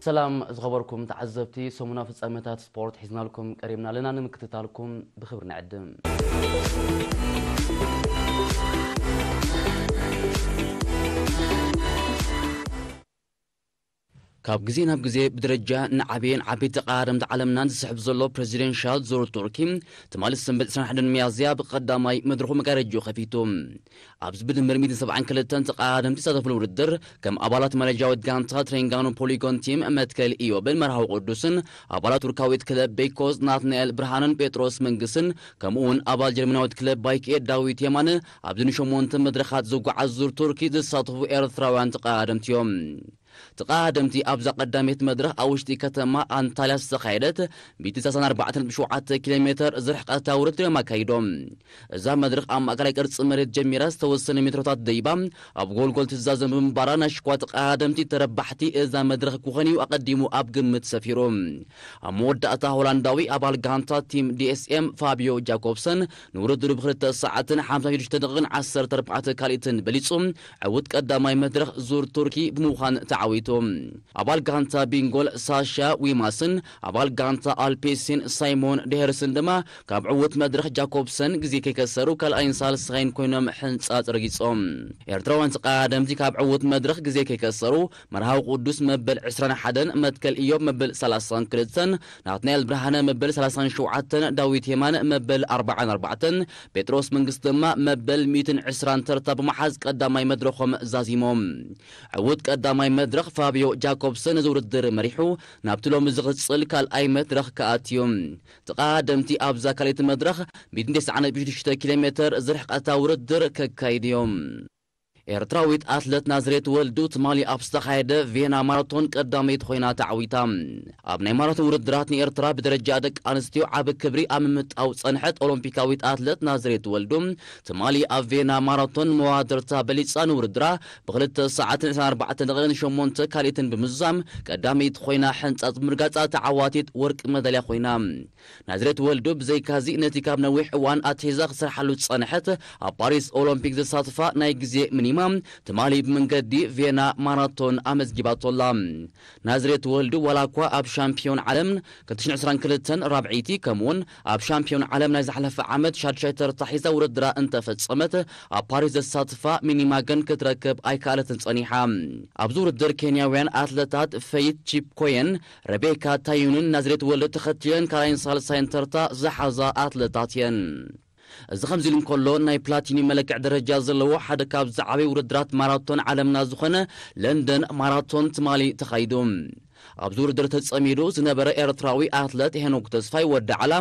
ሰላም ዝኸበርኩም ተዓዘብቲ፣ ሰሙናዊ ፍጻመታት ስፖርት ሒዝናልኩም ቀሪብና ኣለና። ንምክትታልኩም ብኽብሪ ንዕድም። ካብ ግዜ ናብ ግዜ ብደረጃ ንዓበየን ዓበይቲ ተቐዳደምቲ ዓለምናን ዝስሕብ ዘሎ ፕሬዚደንሻል ዙር ቱርኪ፣ ትማሊ ሰንበት ዕስራን ሓደን ሚያዝያ ብቐዳማይ መድረኹ መጋረጃኡ ከፊቱ። ኣብዚ ብድምር ሚእትን ሰብዓን ክልተን ተቐዳደምቲ ዝሳተፉሉ ውድድር፣ ከም ኣባላት መለጃዊት ጋንታ ትሬንጋኖ ፖሊጎን ቲም መትከል ኢዮብን መርሃዊ ቅዱስን፣ ኣባላት ቱርካዊት ክለብ ቤይኮዝ ናትናኤል ብርሃንን ጴጥሮስ መንግስን፣ ከምኡ እውን ኣባል ጀርመናዊት ክለብ ባይክኤ ዳዊት የማነ፣ ኣብዚ ንሸሞንተ መድረኻት ዝጓዓዝ ዙር ቱርኪ ዝሳተፉ ኤርትራውያን ተቐዳደምቲ እዮም። ተቐዳደምቲ ኣብዛ ቀዳመይቲ መድረኽ ኣብ ውሽጢ ከተማ ኣንታልያ ዝተኻየደት ሚእቲ ሰላሳን ኣርባዕተን ነጥቢ ሸውዓተ ኪሎ ሜተር ዝርሕቀታ ውድድር እዮም ኣካይዶም። እዛ መድረኽ ኣብ ማእከላይ ቅርጺ መሬት ጀሚራ ዝተወሰነ ሜትሮታት ደይባ ኣብ ጎልጎል ትዛዘም ብምንባራ፣ ናይ ሽኳ ተቐዳደምቲ ተረባሕቲ እዛ መድረኽ ክኾኑ እዩ ኣቐዲሙ ኣብ ግምት ሰፊሩ። ኣብ መወዳእታ ሆላንዳዊ ኣባል ጋንታ ቲም ዲ ኤስ ኤም ፋቢዮ ጃኮብሰን ንውድድሩ ብክልተ ሰዓትን ሓምሳን ሽዱሽተ ደቂቕን ዓሰርተ ኣርባዕተ ካልኢትን በሊጹ ዕዉት ቀዳማይ መድረኽ ዙር ቱርኪ ብምዃን ተዓዊቱ። ኣባል ጋንታ ቢንጎል ሳሻ ዊማስን ኣባል ጋንታ ኣልፔሲን ሳይሞን ደሄርስን ድማ ካብ ዕዉት መድረኽ ጃኮብሰን ግዜ ከይከሰሩ ካልኣይን ሳልሳይን ኮይኖም ሕንጻጽ ረጊጾም። ኤርትራውያን ተቐዳደምቲ ካብ ዕዉት መድረኽ ግዜ ከይከሰሩ መርሃዊ ቅዱስ መበል ዕስራን ሓደን፣ መትከል ኢዮብ መበል ሰላሳን ክልተን፣ ናትናኤል ብርሃነ መበል ሰላሳን ሸውዓተን፣ ዳዊት የማነ መበል ኣርባዓን ኣርባዕተን፣ ጴጥሮስ መንግስት ድማ መበል ሚእትን ዕስራን ተርታ ብምሓዝ ቀዳማይ መድረኾም ዛዚሞም። ዕዉት ቀዳማይ መድረኽ ፋቢዮ ጃኮብሰን ነዚ ውድድር መሪሑ ናብቲ ሎሚ ዝቕጽል ካልኣይ መድረኽ ክኣትዩ። ተቐዳደምቲ ኣብዛ ካልኣይቲ መድረኽ ሚእትን ተስዓን ነጥቢ ሽዱሽተ ኪሎ ሜተር ዝርሕቀታ ውድድር ከካይዱ እዮም። ኤርትራዊት ኣትለት ናዝሬት ወልዱ ትማሊ ኣብ ዝተኻየደ ቬና ማራቶን ቀዳመይቲ ኮይና ተዓዊታ። ኣብ ናይ ማራቶን ውድድራት ንኤርትራ ብደረጃ ደቂ ኣንስትዮ ዓቢ ክብሪ ኣብ ምምጣው ጸንሐት ኦሎምፒካዊት ኣትለት ናዝሬት ወልዱ ትማሊ ኣብ ቬና ማራቶን መዋድርታ በሊጻ ንውድድራ ብክልተ ሰዓትን ዕስራን ኣርባዕተን ደቂቕን ሸሞንተ ካልኢትን ብምዝዛም ቀዳመይቲ ኮይና ሕንጻጽ ብምርጋጻ ተዓዋቲት ወርቂ መዳልያ ኮይና። ናዝሬት ወልዱ ብዘይካዚ ነቲ ካብ ነዊሕ እዋን ኣትሒዛ ክሰርሓሉ ዝጸንሐት ኣብ ፓሪስ ኦሎምፒክ ዘሳትፋ ናይ ግዜ ሚኒማ ትማሊ ብመንገዲ ቬና ማራቶን ኣመዝጊባቶ ኣላ። ናዝሬት ወልዱ ዋላ እኳ ኣብ ሻምፒዮን ዓለም ክልተ ሽሕን ዕስራን ክልተን ራብዐይቲ ከምኡውን ኣብ ሻምፒዮን ዓለም ናይ ዝሓለፈ ዓመት ሻድሻይ ተርታ ሒዛ ውድድራ እንተፈጸመት፣ ኣብ ፓሪስ ዘሳትፋ ሚኒማ ግን ክትረክብ ኣይከኣለትን ጸኒሓ። ኣብዚ ውድድር ኬንያውያን ኣትለታት ፈይት ቺፕኮየን፣ ረቤካ ታዩንን ናዝሬት ወልደ ተኸቲለን ካልኣይን ሳልሳይን ተርታ ዝሓዛ ኣትለታት እየን። እዚ ከምዚ ኢሉ እንከሎ፣ ናይ ፕላቲኒ መለክዕ ደረጃ ዘለዎ ሓደ ካብ ዝዓበዩ ውድድራት ማራቶን ዓለምና ዝኾነ ለንደን ማራቶን ትማሊ ተኻይዱ። ኣብዚ ውድድር ተጸሚዱ ዝነበረ ኤርትራዊ ኣትለት ሄኖክ ተስፋይ ወዲ ዓላ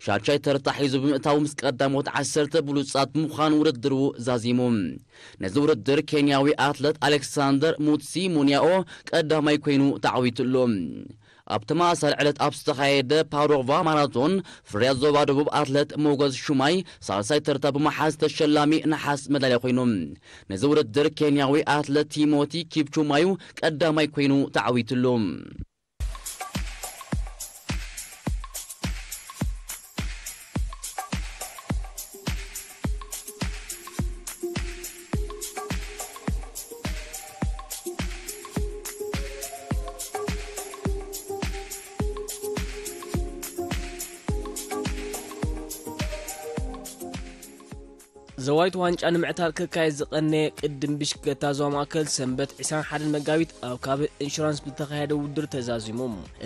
ሻድሻይ ተርታ ሒዙ ብምእታው ምስ ቀዳሞት ዓሰርተ ብሉጻት ብምዃን ውድድሩ ዛዚሙ። ነዚ ውድድር ኬንያዊ ኣትለት ኣሌክሳንደር ሙትሲ ሙንያኦ ቀዳማይ ኮይኑ ተዓዊትሉ። ኣብ ተመሳሳሊ ዕለት ኣብ ዝተኻየደ ፓዶቫ ማራቶን ፍርያት ዞባ ደቡብ ኣትለት ሞጎስ ሹማይ ሳልሳይ ተርታ ብምሓዝ ተሸላሚ ነሓስ መዳልያ ኮይኑ። ነዚ ውድድር ኬንያዊ ኣትለት ቲሞቲ ኪፕቹማዩ ቀዳማይ ኮይኑ ተዓዊትሉ። ዘዋይት ዋንጫ ንምዕታር ክካየድ ዝቐነየ ቅድም ብሽክለታ ዞባ ማእከል ሰንበት ዕስራን ሓደን መጋቢት ኣብ ካብ ኢንሹራንስ ብዝተኻየደ ውድድር ተዛዚሙ።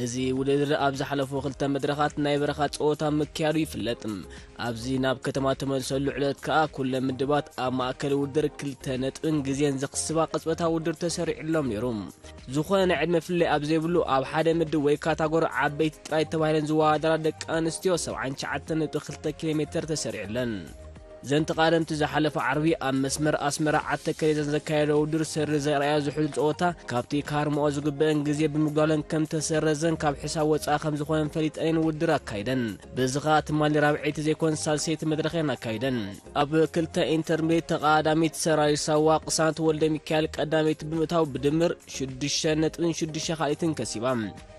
እዚ ውድድር ኣብ ዝሓለፉ ክልተ መድረኻት ናይ በረኻ ጸወታ ምክያዱ ይፍለጥ። ኣብዚ ናብ ከተማ ተመልሰሉ ዕለት ከኣ ኩለ ምድባት ኣብ ማእከል ውድድር ክልተ ነጥብን ግዜን ዘኽስባ ቅጽበታዊ ውድድር ተሰሪዕሎም ነይሩ። ዝኾነ ናይ ዕድመ ፍልልይ ኣብ ዘይብሉ ኣብ ሓደ ምድብ ወይ ካታጎሪ ዓበይቲ ጥራይ ተባሂለን ዝወዳደራ ደቂ ኣንስትዮ ሰብዓን ትሽዓተን ነጥቢ ክልተ ኪሎ ሜተር ተሰሪዕለን። ዘን ተቓደምቲ ዝሓለፈ ዓርቢ ኣብ መስመር ኣስመራ ዓተከሬዘን ዘካየዶ ውድድር ሰሪ ዘርኣያ ዝሑል ጸወታ ካብቲ ክሃርምኦ ዝግበአን ግዜ ብምጉዳለን ከም ተሰረዘን ካብ ሕሳብ ወጻኢ ከም ዝኾነን ፈሊጠን እየን ውድድር ኣካይደን። በዚ ኸኣ ትማሊ ራብዐይቲ ዘይኮን ሳልሰይቲ መድረኸን ኣካይደን። ኣብ ክልተ ኢንተርሚዲየት ተቓዳሚት ሰራይ ሳዋ ቅሳንት ወልደ ሚካኤል ቀዳመይቲ ብምእታው ብድምር ሽዱሽተ ነጥብን ሽዱሽተ ካልኢትን ከሲባ።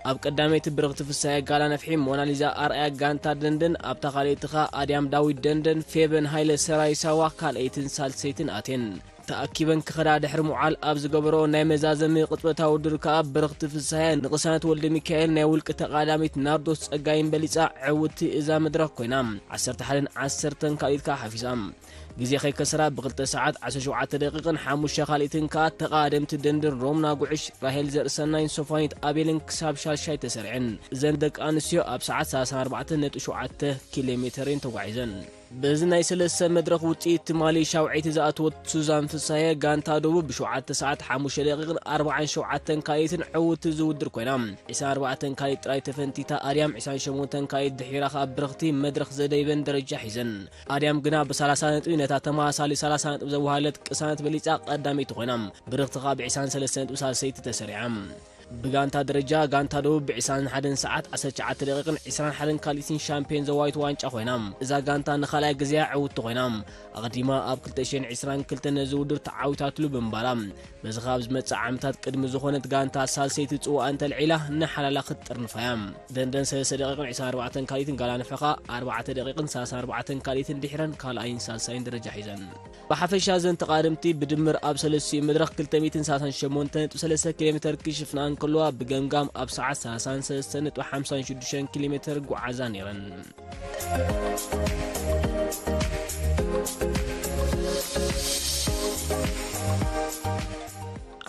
ኣብ ቀዳመይቲ ብርኽቲ ፍሳየ ጋላ ነፍሒ ሞናሊዛ ኣርኣያ ጋንታ ደንደን፣ ኣብታ ካልኣይቲ ኸኣ ኣድያም ዳዊት ደንደን፣ ፌበን ሃይለ ሰራይ ሳዋ ካልኣይትን ሳልሰይትን ኣትየን። ተኣኪበን ክኸዳ ድሕሪ ምውዓል ኣብ ዝገበሮ ናይ መዛዘሚ ቅጽበታዊ ውድድር ከኣ ብርኽቲ ፍስሃየ ንቅሳነት ወልደ ሚካኤል ናይ ውልቂ ተቓዳሚት ናርዶስ ጸጋይን በሊጻ ዕውቲ እዛ መድረኽ ኮይና ዓሰርተ ሓደን ዓሰርተን ካልኢት ከኣ ሓፊዛ። ግዜ ከይከሰራ ብክልተ ሰዓት ዓሰርተ ሸውዓተ ደቂቕን ሓሙሽተ ካልኢትን ከኣ ተቓደምቲ ደንድን ሮምና ጉዕሽ፣ ራሄል ዘርእሰናይን ሶፋኒት ኣቤልን ክሳብ ሻሻይ ተሰሪዐን። እዘን ደቂ ኣንስትዮ ኣብ ሰዓት ሰላሳ ኣርባዕተ ነጥቢ ሸውዓተ ኪሎ ሜተር እየን ተጓዒዘን። በዚ ናይ ሰለስተ መድረኽ ውጽኢት ትማሊ ሻውዒት ዝኣተወት ሱዛን ፍሳየ ጋንታ ደቡብ ብሸውዓተ ሰዓት ሓሙሽተ ደቂቕን ኣርባዓን ሸውዓተን ካልኢትን ዕውቲ ዝውድር ኮይና፣ ዕስራን ኣርባዕተን ካልኢት ጥራይ ተፈንቲታ ኣርያም ዕስራን ሸሞንተን ካልኢት ድሒራ ከኣ ብርኽቲ መድረኽ ዘደይበን ደረጃ ሒዘን። ኣርያም ግና ብሰላሳ ነጥቢ ነታ ተመሳሳሊ ሰላሳ ነጥቢ ዘወሃለት ቅሳነት በሊጻ ቀዳመይቲ ኮይና፣ ብርኽቲ ከኣ ብዕስራን ሰለስተ ነጥቢ ሳልሰይቲ ተሰሪዓ። ብጋንታ ደረጃ ጋንታ ደቡብ ብዕስራን ሓደን ሰዓት ዓሰርተ ትሽዓተ ደቂቕን ዕስራን ሓደን ካልኢትን ሻምፒዮን ዘዋይት ዋንጫ ኮይና፣ እዛ ጋንታ ንኻልኣይ ግዜያ ዕውትቲ ኮይና፣ ኣቐዲማ ኣብ ክልተ ሽሕን ዕስራን ክልተን ነዚ ውድድር ተዓዊታትሉ ብምንባራ፣ በዚ ካብ ዝመጽእ ዓመታት ቅድሚ ዝኾነት ጋንታ ሳልሰይቲ ጽዋኣ እንተልዒላ ንሓላላ ክትጥርንፋ እያ። ደንደን ሰለስተ ደቂቕን ዕስራን ኣርባዕተን ካልኢትን ጋላ ንፍሖ ከኣ ኣርባዕተ ደቂቕን ሰላሳን ኣርባዕተን ካልኢትን ድሒረን ካልኣይን ሳልሳይን ደረጃ ሒዘን። ብሓፈሻ እዘን ተቓደምቲ ብድምር ኣብ ሰለስቲኡ መድረኽ ክልተ ሚእትን ሰላሳን ሸሞንተ ነጥቢ ሰለስተ ኪሎ ሜተር ክሽፍና እንከለዋ፣ ብገምጋም ኣብ ሰዓት ሰላሳን ሰለስተን ነጥቢ ሓምሳን ሽዱሽተን ኪሎ ሜተር ጓዓዛ ነይረን።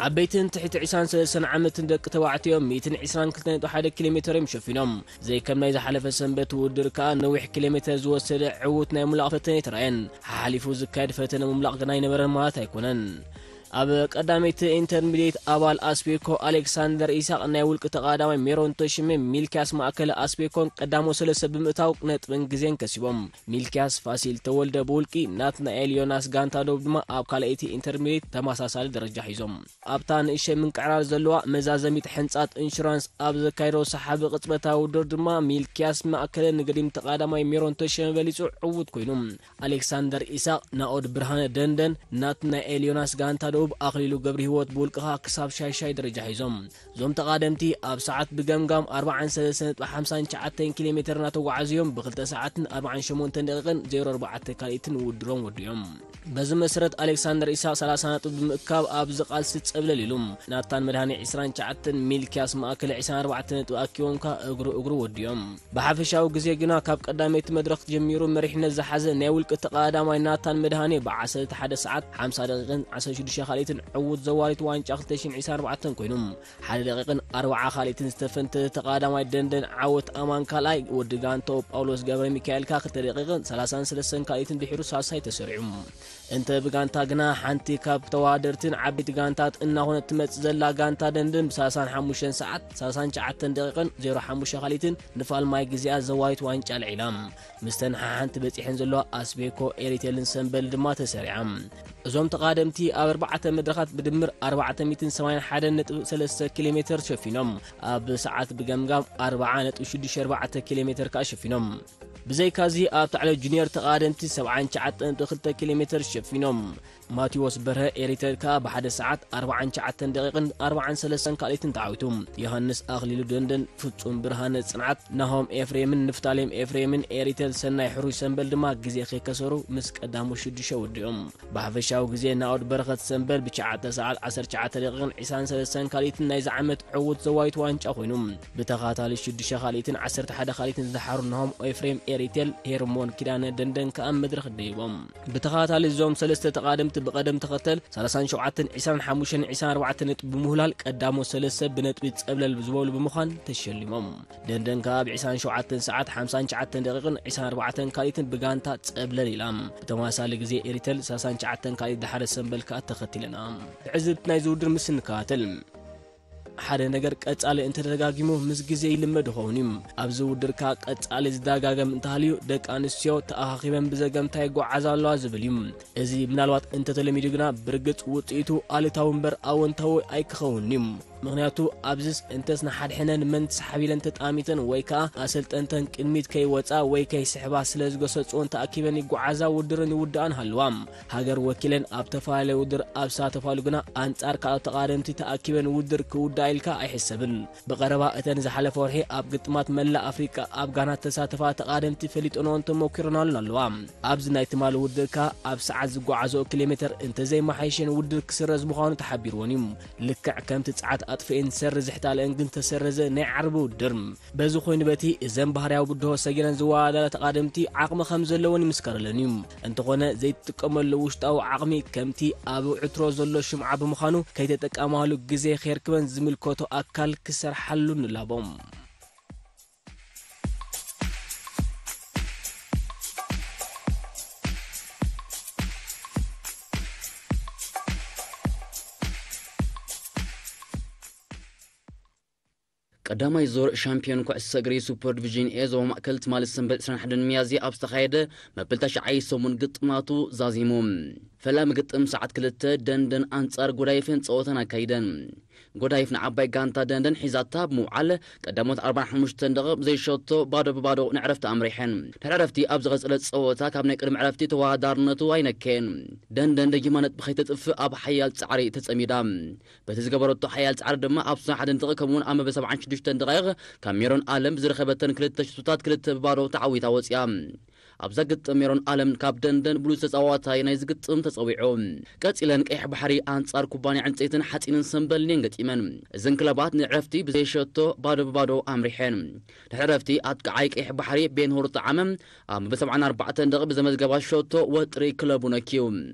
ዓበይትን ትሕቲ ዕስራን ሰለስተን ዓመትን ደቂ ተባዕትዮ ሚእትን ዕስራን ክልተን ነጥቢ ሓደ ኪሎ ሜተር እዮም ሸፊኖም። ዘይከም ናይ ዝሓለፈ ሰንበት ውድድር ከኣ ነዊሕ ኪሎ ሜተር ዝወሰደ ዕዉት ናይ ሙላቕ ፈተነ ኣይተራእየን። ሓሓሊፉ ዝካየድ ፈተነ ምምላቕ ግና ኣይነበረን ማለት ኣይኮነን። ኣብ ቀዳመይቲ ኢንተርሚዲየት ኣባል ኣስቤኮ ኣሌክሳንደር ኢሳቕ ናይ ውልቂ ተቓዳማይ ሜሮን ተሽሜ ሚልኪያስ ማእከለ ኣስቤኮን ቀዳሞ ሰለስተ ብምእታው ነጥብን ግዜን ከሲቦም። ሚልኪያስ ፋሲል ተወልደ ብውልቂ፣ ናትናኤል ዮናስ ጋንታ ዶብ ድማ ኣብ ካልኣይቲ ኢንተርሚዲየት ተመሳሳሊ ደረጃ ሒዞም። ኣብታ ንእሽተይ ምንቅዕራር ዘለዋ መዛዘሚት ሕንጻት ኢንሹራንስ ኣብ ዘካየዶ ሰሓቢ ቅጽበታዊ ውድድር ድማ ሚልኪያስ ማእከለ ንገዲም ተቓዳማይ ሜሮን ተሸመ በሊጹ ዕዉት ኮይኑ፣ ኣሌክሳንደር ኢሳቕ፣ ናኦድ ብርሃነ ደንደን፣ ናትናኤል ዮናስ ጋንታ ደቡብ፣ ኣኽሊሉ ገብረ ህይወት ብውልቅኻ ክሳብ ሻይሻይ ደረጃ ሒዞም። እዞም ተቓደምቲ ኣብ ሰዓት ብገምጋም ኣርባዓን ሰለስተን ነጥቢ ሓምሳን ትሽዓተን ኪሎ ሜተር እናተጓዓዙ እዮም ብኽልተ ሰዓትን ኣርባዓን ሸሞንተን ደቂቕን ዜሮ ኣርባዕተ ካልኢትን ውድድሮም ወዲኦም። በዚ መሰረት ኣሌክሳንደር ኢሳቕ ሰላሳ ነጥቢ ብምእካብ ኣብዚ ቃልሲ ጸብለል ኢሉ። ናታን መድሃኔ ዕስራን ትሽዓተን፣ ሚልኪያስ ማእከለ ዕስራን ኣርባዕተን ነጥቢ ኣኪቦም ከኣ እግሩ እግሩ ወዲኦም። ብሓፈሻዊ ግዜ ግና ካብ ቀዳመይቲ መድረኽ ጀሚሩ መሪሕነት ዝሓዘ ናይ ውልቂ ተቐዳዳማይ ናታን መድሃኔ ብዓሰርተ ሓደ ሰዓት ሓምሳ ደቂቕን ዓሰርተ ሽዱሽተ ካልኢትን ዕዉት ዘዋሪት ዋንጫ ክልተ ሽሕን ዕስራን ኣርባዕተን ኮይኑ፣ ሓደ ደቂቕን ኣርባዓ ካልኢትን ዝተፈንተተ ተቐዳዳማይ ደንደን ዓወት ኣማን ካልኣይ፣ ወዲ ጋንታኡ ጳውሎስ ገብረ ሚካኤል ከኣ ክልተ ደቂቕን ሰላሳን ሰለስተን ካልኢትን ድሒሩ ሳልሳይ ተሰሪዑ። እንተ ብጋንታ ግና ሓንቲ ካብ ተወዳደርትን ዓበይቲ ጋንታት እናኾነት ትመጽእ ዘላ ጋንታ ደንደን ብሰላሳን ሓሙሽተን ሰዓት ሰላሳን ትሽዓተን ደቂቕን ዜሮ ሓሙሽተ ካልኢትን ንፋልማይ ግዜኣ ዘዋሪት ዋንጫ ኣልዒላ። ምስተን ሓሓንቲ በጺሐን ዘለዋ ኣስቤኮ ኤሪቴልን ሰምበል ድማ ተሰሪዓ። እዞም ተቓደምቲ ኣብ ኣርባዕተ መድረኻት ብድምር ኣርባዕተ ሚእትን ሰማንያን ሓደን ነጥቢ ሰለስተ ኪሎ ሜተር ሸፊኖም፣ ኣብ ሰዓት ብገምጋም ኣርብዓ ነጥቢ ሽዱሽተ ኣርባዕተ ኪሎ ሜተር ከኣ ሸፊኖም። ብዘይካዚ ኣብ ታዕለ ጁኒየር ተቓደምቲ ሰብዓን ትሽዓተን ነጥቢ ክልተ ኪሎ ሜተር ሸፊኖም። ማቴዎስ በርሀ ኤሪተር ከኣ ብሓደ ሰዓት ኣርባዓን ትሽዓተን ደቂቕን ኣርባዓን ሰለስተን ካልኢትን ተዓዊቱ። ዮሃንስ ኣኽሊሉ ደንደን፣ ፍጹም ብርሃነ ጽንዓት፣ ናሆም ኤፍሬምን ንፍታሌም ኤፍሬምን ኤሪተር ሰናይ ሕሩይ ሰምበል ድማ ግዜ ከይከሰሩ ምስ ቀዳሙ ሽዱሽተ ወዲኦም። ብሓፈሻዊ ግዜ ናኦድ በረኸት ሰምበል ብትሽዓተ ሰዓት ዓሰርተ ትሽዓተ ደቂቕን ዕስራን ሰለስተን ካልኢትን ናይዚ ዓመት ዕዉት ዘዋይት ዋንጫ ኮይኑ፣ ብተኻታሊ ሽዱሽተ ካልኢትን ዓሰርተ ሓደ ካልኢትን ዝደሓሩ ናሆም ኤፍሬም ኤሪቴል፣ ሄርሞን ኪዳነ ደንደን ከኣ መድረኽ ደይቦም። ብተኻታሊ እዞም ሰለስተ ተቓደምቲ ብቐደም ተኸተል ሰላሳን ሸውዓተን፣ ዕስራን ሓሙሽተን፣ ዕስራን ኣርባዕተን ነጥቢ ብምሁላል ቀዳሞት ሰለስተ ብነጥቢ ጸብለል ዝበሉ ብምዃን ተሸሊሞም። ደንደን ከኣ ኣብ ዕስራን ሸውዓተን ሰዓት ሓምሳን ትሽዓተን ደቂቕን ዕስራን ኣርባዕተን ካልኢትን ብጋንታ ጸብለል ኢላ። ብተመሳሳሊ ግዜ ኤሪተል ሰላሳን ትሽዓተን ካልኢት ድሓረ ሰምበል ከኣ ተኸቲለና። ትዕዝብቲ ናይዚ ውድድር ምስ እንከታተል፣ ሓደ ነገር ቀጻሊ እንተተደጋጊሙ ምስ ግዜ ይልመድ ይኸውን እዩ። ኣብዚ ውድድር ከኣ ቀጻሊ ዝደጋገም እንተሃልዩ ደቂ ኣንስትዮ ተኣኻኺበን ብዘገምታ ይጓዓዛ ኣለዋ ዝብል እዩ። እዚ ምናልባት እንተተለሚዱ ግና ብርግጽ ውጽኢቱ ኣሉታዊ እምበር ኣወንታዊ ኣይክኸውን እዩ። ምኽንያቱ ኣብዚስ እንተስ ንሓድሕነን መን ትስሓብ ኢለን ተጣሚተን ወይ ከኣ ኣሰልጠንተን ቅድሚት ከይወጻ ወይ ከይስሕባ ስለ ዝገሰጽወን ተኣኪበን ይጓዓዛ፣ ውድርን ይውድኣን ሃለዋ። ሃገር ወኪለን ኣብ ተፈላለየ ውድር ኣብ ዝሳተፋሉ ግና ኣንጻር ካልኦት ተቓደምቲ ተኣኪበን ውድር ክውዳእ ኢልካ ኣይሕሰብን። ብቐረባ እተን ዝሓለፈ ወርሒ ኣብ ግጥማት መላእ ኣፍሪቃ ኣብ ጋና ተሳተፋ ተቓደምቲ ፈሊጦንኦን ተመኪሮናሉን ኣለዋ። ኣብዚ ናይ ትማሊ ውድድር ከኣ ኣብ ሰዓት ዝጓዓዝኦ ኪሎ ሜተር እንተዘይመሓየሸን ውድድር ክስረዝ ምዃኑ ተሓቢርወን እዩ። ልክዕ ከምቲ ጸዓት ኣጥፍኤን ዝሰርዝ ዝሕታለአን ግን ተሰረዘ ናይ ዓርቢ ውድድር። በዚ ኮይኑ በቲ እዘን ባህርያዊ ብድሆ ሰጊረን ዝወዳደራ ተቓደምቲ ዓቕሚ ከም ዘለወን ይምስከረለን እዩ። እንተኾነ ዘይትጥቀመሉ ውሽጣዊ ዓቕሚ ከምቲ ኣብ ዕትሮ ዘሎ ሽምዓ ብምዃኑ ከይተጠቀማሉ ግዜ ከየርክበን ዝምልከቶ ኣካል ክሰርሓሉ ንላቦም። ቀዳማይ ዙር ሻምፒዮን ኩዕሶ እግሪ ሱፐር ዲቪዥን ኤ ዞባ ማእከል ትማሊ ሰንበት ዕስራን ሓደን ሚያዝያ ኣብ ዝተኻየደ መበል ተሽዓይ ሰሙን ግጥማቱ ዛዚሙ። ፈላሚ ግጥም ሰዓት ክልተ ደንደን ኣንጻር ጎዳይፍን ጸወተን ኣካይደን። ጎዳይፍ ንዓባይ ጋንታ ደንደን ሒዛታ ብምውዓል ቀዳሞት ኣርባዓን ሓሙሽተን ደቂቕ ብዘይሸቶ ባዶ ብባዶ ንዕረፍቲ ኣምሪሐን። ድሕሪ ዕረፍቲ ኣብ ዝቐጸለ ጸወታ ካብ ናይ ቅድሚ ዕረፍቲ ተወዳዳርነቱ ኣይነከየን። ደንደን ደጊማ ነጥቢ ከይተጥፍእ ኣብ ሓያል ጻዕሪ ተጸሚዳ። በቲ ዝገበረቶ ሓያል ጻዕሪ ድማ ኣብ ስሳን ሓደን ደቂቕ ከምኡውን ኣብ መበል ሰብዓን ሽዱሽተን ደቓይቕ ካብ ሜሮን ኣለም ብዝረኸበተን ክልተ ሽቶታት ክልተ ብባዶ ተዓዊታ ወጺኣ። ኣብዛ ግጥም ሜሮን ኣለም ካብ ደንደን ብሉጽ ተጻዋታይ ናይዚ ግጥም ተጸዊዑ። ቀጺለን ቀይሕ ባሕሪ ኣንጻር ኩባንያ ዕንጸይትን ሓጺንን ሰምበልን እየን ገጢመን። እዘን ክለባት ንዕረፍቲ ብዘይሸቶ ባዶ ብባዶ ኣምሪሐን። ድሕሪ ዕረፍቲ ኣጥቃዓይ ቀይሕ ባሕሪ ቤንሁር ጠዓመ ኣብ መበል ሰብዓን ኣርባዕተን ደቂቕ ብዘመዝገባ ሸቶ ወጥሪ ክለቡ ነክዩ።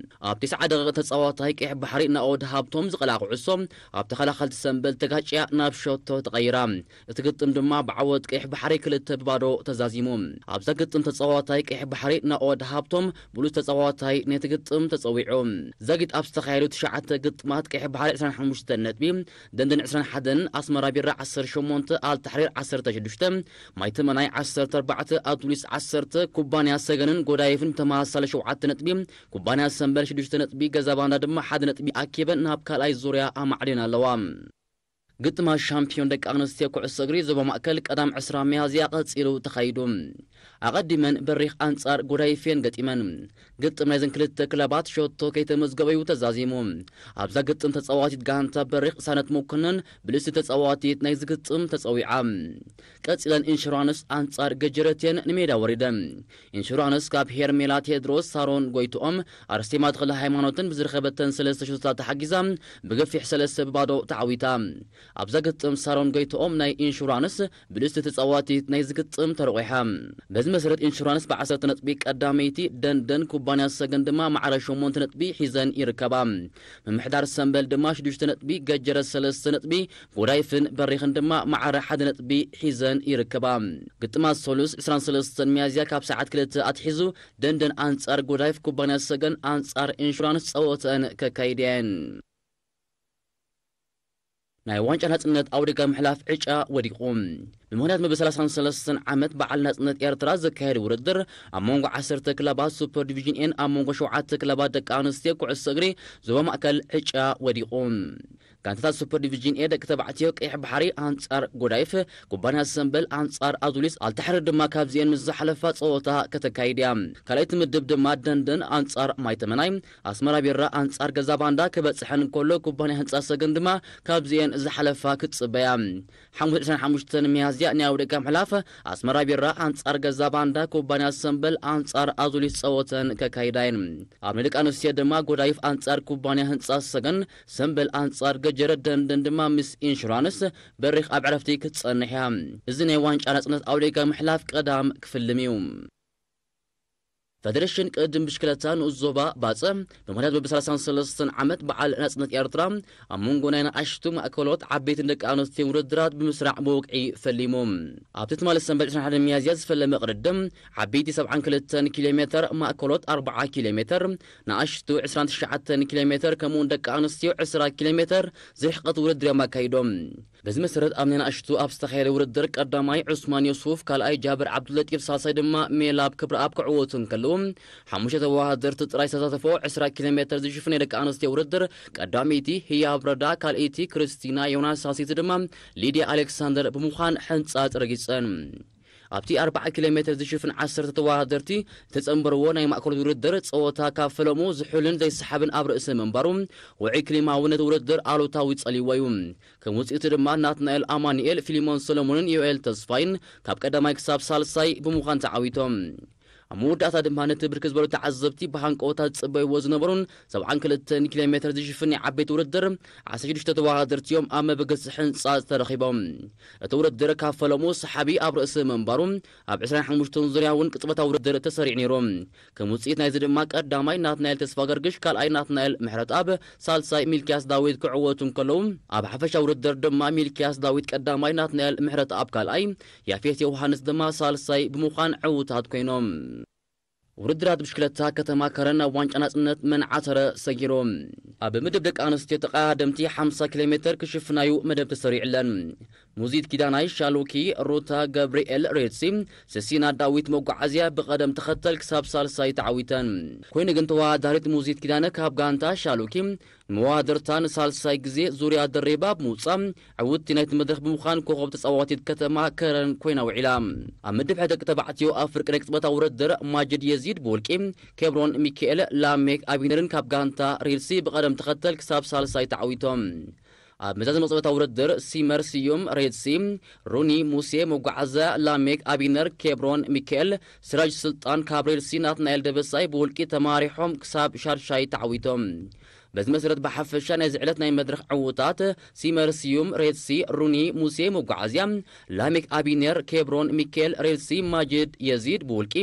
ኣብ ተስዓ ደቂቕ ተጻዋታይ ቀይሕ ባሕሪ ናኦድ ሃብቶም ዝቐልዓ ኩዕሶ ኣብ ተኸላኸልቲ ሰምበል ተጋጭያ ናብ ሸቶ ተቐይራ። እቲ ግጥም ድማ ብዓወት ቀይሕ ባሕሪ ክልተ ብባዶ ተዛዚሙ። ኣብዛ ግጥም ተጻዋታይ ቀይሕ ባሕሪ ናኦድ ሃብቶም ብሉጽ ተጻዋታይ ነቲ ግጥም ተጸዊዑ። ዘጊት ኣብ ዝተኻየዱ ትሽዓተ ግጥማት ቀይሕ ባሕሪ ዕስራን ሓሙሽተን ነጥቢ፣ ደንደን ዕስራን ሓደን፣ ኣስመራ ቢራ ዓሰርተ ሸሞንተ፣ ኣልታሕሪር ዓሰርተ ሽዱሽተ፣ ማይ ተመናይ ዓሰርተ ኣርባዕተ፣ ኣዱሊስ ዓሰርተ፣ ኩባንያ ሰገንን ጎዳይፍን ብተመሳሳሊ ሸውዓተ ነጥቢ፣ ኩባንያ ሰምበል ሽዱሽተ ነጥቢ፣ ገዛ ባንዳ ድማ ሓደ ነጥቢ ኣኪበን ናብ ካልኣይ ዙርያ ኣማዕዲን ኣለዋ። ግጥማት ሻምፒዮን ደቂ ኣንስትዮ ኩዕሶ እግሪ ዞባ ማእከል ቀዳም ዕስራ ሚያዝያ ቀጺሉ ተኻይዱ። ኣቐዲመን በሪኽ ኣንጻር ጎዳይፍ እየን ገጢመን። ግጥም ናይዘን ክልተ ክለባት ሸቶ ከይተመዝገበ እዩ ተዛዚሙ። ኣብዛ ግጥም ተጻዋቲት ጋንታ በሪኽ ሳነት መኮነን ብልስቲ ተጻዋቲት ናይዚ ግጥም ተጸዊዓ። ቀጺለን ኢንሹራንስ ኣንጻር ገጀረት እየን ንሜዳ ወሪደን። ኢንሹራንስ ካብ ሄርሜላ ቴድሮስ፣ ሳሮን ጎይትኦም፣ ኣርስቴማ ተኽለ ሃይማኖትን ብዝረኸበተን ሰለስተ ሽቶታት ተሓጊዛ ብገፊሕ ሰለስተ ብባዶ ተዓዊታ። ኣብዛ ግጥም ሳሮን ጎይትኦም ናይ ኢንሹራንስ ብልስቲ ተጻዋቲት ናይ ዝግጥም ተረቑሓ። በዚ መሰረት ኢንሹራንስ ብዓሰርተ ነጥቢ ቀዳመይቲ፣ ደንደን ኩባንያ ሰገን ድማ ማዕረ ሸሞንተ ነጥቢ ሒዘን ይርከባ። ምምሕዳር ሰምበል ድማ ሽዱሽተ ነጥቢ፣ ገጀረት ሰለስተ ነጥቢ፣ ጎዳይፍን በሪኽን ድማ ማዕረ ሓደ ነጥቢ ሒዘን ይርከባ። ግጥማት ሰሉስ ዕስራን ሰለስተን ሚያዝያ ካብ ሰዓት ክልተ ኣትሒዙ ደንደን ኣንጻር ጎዳይፍ፣ ኩባንያ ሰገን ኣንጻር ኢንሹራንስ ጸወተን ከካይድ እየን። ናይ ዋንጫ ናጽነት ኣውደጋ ምሕላፍ ዕጫ ወዲቑ። ብምኽንያት መበል ሰላሳን ሰለስተን ዓመት በዓል ናጽነት ኤርትራ ዘካየድ ውድድር ኣብ መንጎ ዓሰርተ ክለባት ሱፐር ዲቪዥን ኤን ኣብ መንጎ ሸውዓተ ክለባት ደቂ ኣንስትዮ ኩዕሶ እግሪ ዞባ ማእከል ዕጫ ወዲቑ። ጋንታታት ሱፐር ዲቪዥን ኤ ደቂ ተባዕትዮ ቀይሕ ባሕሪ ኣንጻር ጎዳይፍ፣ ኩባንያ ሰምበል ኣንጻር ኣዙሊስ ኣልታሕሪ ድማ ካብዚኤን ምስ ዝሓለፋ ጸወታ ከተካይድ እያ። ካልኣይቲ ምድብ ድማ ደንደን ኣንጻር ማይተመናይ፣ ኣስመራ ቢራ ኣንጻር ገዛ ባንዳ ክበጽሐን እንከሎ፣ ኩባንያ ህንጻ ሰገን ድማ ካብዚኤን ዝሓለፋ ክትጽበያ። ሓሙስ ዕስራን ሓሙሽተን ሚያዝያ ናይ ኣውደጋ ምሕላፍ ኣስመራ ቢራ ኣንጻር ገዛ ባንዳ፣ ኩባንያ ሰምበል ኣንጻር ኣዙሊስ ጸወተን ከካይዳ እየን። ኣብ ናይ ደቂ ኣንስትዮ ድማ ጎዳይፍ ኣንጻር ኩባንያ ህንጻ ሰገን፣ ሰምበል ኣንጻር ገጀረ፣ ደንደን ድማ ምስ ኢንሹራንስ በሪኽ ኣብ ዕረፍቲ ክትጸንሕ እያ። እዚ ናይ ዋንጫ ናጽነት ኣውደጋ ምሕላፍ ቀዳም ክፍልም እዩ። ፈደሬሽን ቅድም ብሽክለታ ንኡስ ዞባ ባጽዕ ብምኽንያት በቢ ሰላሳን ሰለስተን ዓመት በዓል ናጽነት ኤርትራ ኣብ መንጎ ናይ ንኣሽቱ ማእከሎት ዓበይትን ደቂ ኣንስትዮን ውድድራት ብምስራዕ ብወግዒ ፈሊሙ። ኣብቲ ትማሊ ሰንበት ዕስራን ሓደን ሚያዝያ ዝፈለመ ቅድድም ዓበይቲ ሰብዓን ክልተን ኪሎ ሜተር፣ ማእከሎት ኣርብዓ ኪሎ ሜተር፣ ንኣሽቱ ዕስራን ትሽዓተን ኪሎ ሜተር ከምኡውን ደቂ ኣንስትዮ ዕስራ ኪሎ ሜተር ዝርሕቀት ውድድር እዮም ኣካይዶም። በዚ መሰረት ኣብ ናይ ንኣሽቱ ኣብ ዝተኻየደ ውድድር ቀዳማይ ዑስማን ዮሱፍ፣ ካልኣይ ጃብር ዓብዱለጢፍ፣ ሳልሳይ ድማ ሜላብ ክብረኣብ ክዕወቱ እንከለዉ፣ ሓሙሽተ ተወዳደርቲ ጥራይ ዝተሳተፎ ዕስራ ኪሎ ሜትር ዝሽፍን ናይ ደቂ ኣንስትዮ ውድድር ቀዳመይቲ ህያብ ረዳ፣ ካልኣይቲ ክርስቲና ዮናስ፣ ሳልሰይቲ ድማ ሊድያ ኣሌክሳንደር ብምዃን ሕንጻጽ ረጊጸን። ኣብቲ ኣርባዓ ኪሎ ሜትር ዝሽፍን ዓሰርተ ተወዳደርቲ ዝተጸንበርዎ ናይ ማእከል ውድድር ጸወታ ካብ ፈለሙ ዝሑልን ዘይሰሓብን ኣብ ርእሲ ምንባሩ፣ ውዑይ ክሊማ እውን ነቲ ውድድር ኣሉታዊ ጸልይዎ እዩ። ከም ውጽኢቱ ድማ ናትናኤል ኣማኑኤል፣ ፊሊሞን ሰሎሞንን ዮኤል ተስፋይን ካብ ቀዳማይ ክሳብ ሳልሳይ ብምዃን ተዓዊቶም። ኣብ መወዳእታ ድማ ነቲ ብርክት ዝበሉ ተዓዘብቲ ብሃንቀውታ ዝጽበይዎ ዝነበሩን ሰብዓን ክልተን ኪሎ ሜትር ዝሽፍን ናይ ዓበይቲ ውድድር ዓሰርተ ሽዱሽተ ተወዳደርቲ እዮም ኣብ መበገሲ ሕንጻጽ ተረኺቦም። እቲ ውድድር ካብ ፈለሙ ሰሓቢ ኣብ ርእሲ ምንባሩ፣ ኣብ ዕስራን ሓሙሽተን ዙርያ እውን ቅጽበታዊ ውድድር ተሰሪዑ ነይሩ። ከም ውጽኢት ናይዚ ድማ ቀዳማይ ናትናኤል ተስፋ ገርግሽ፣ ካልኣይ ናትናኤል ምሕረትኣብ፣ ሳልሳይ ሚልክያስ ዳዊት ክዕወቱ እንከለዉ፣ ኣብ ሓፈሻ ውድድር ድማ ሚልክያስ ዳዊት ቀዳማይ፣ ናትናኤል ምሕረትኣብ ካልኣይ፣ ያፌት ዮሃንስ ድማ ሳልሳይ ብምዃን ዕዉታት ኮይኖም። ውድድራት ብሽክለታ ከተማ ከረን ናብ ዋንጫ ናጽነት መንዓተረ ሰጊሮም። ኣብ ምድብ ደቂ ኣንስትዮ ተቐዳደምቲ ሓምሳ ኪሎ ሜትር ክሽፍናዩ መደብ ተሰሪዕለን። ሙዚት ኪዳናይ ሻሎኪ፣ ሩታ ገብርኤል ሬድሲ፣ ሰሲና ዳዊት መጓዓዝያ ብቐደም ተኸተል ክሳብ ሳልሳይ ተዓዊተን። ኮይኑ ግን ተወዳዳሪት ሙዚት ኪዳነ ካብ ጋንታ ሻሎኪ መወዳድርታ ንሳልሳይ ግዜ ዙርያ ደሪባ ብምውጻእ ዕውትቲ ናይቲ መድረኽ ብምዃን ኮኸብ ተጻዋቲት ከተማ ከረን ኮይና ውዒላ። ኣብ ምድብ ሕደ ደቂ ተባዕትዮ ኣብ ፍርቂ ናይ ቅጽበታዊ ውድድር ማጅድ የዚድ ብውልቂ፣ ኬብሮን ሚካኤል፣ ላሜክ ኣቢነርን ካብ ጋንታ ሬድሲ ብቐደም ተኸተል ክሳብ ሳልሳይ ተዓዊቶም። ኣብ መዛዘሚ ቅጽበታዊ ውድድር ሲመር ስዩም ሬድሲ፣ ሩኒ ሙሴ መጓዓዝያ፣ ላሜክ ኣቢነር፣ ኬብሮን ሚካኤል፣ ስራጅ ስልጣን ካብ ሬድሲ፣ ናትናኤል ደበሳይ ብውልቂ ተማሪሖም ክሳብ ሻድሻይ ተዓዊቶም። በዚ መሰረት ብሓፈሻ ናይዚ ዕለት ናይ መድረኽ ዕዉታት ሲመር ስዩም ሬድሲ፣ ሩኒ ሙሴ መጓዓዝያ፣ ላሜክ ኣቢነር፣ ኬብሮን ሚካኤል ሬድሲ፣ ማጅድ የዚድ ብውልቂ፣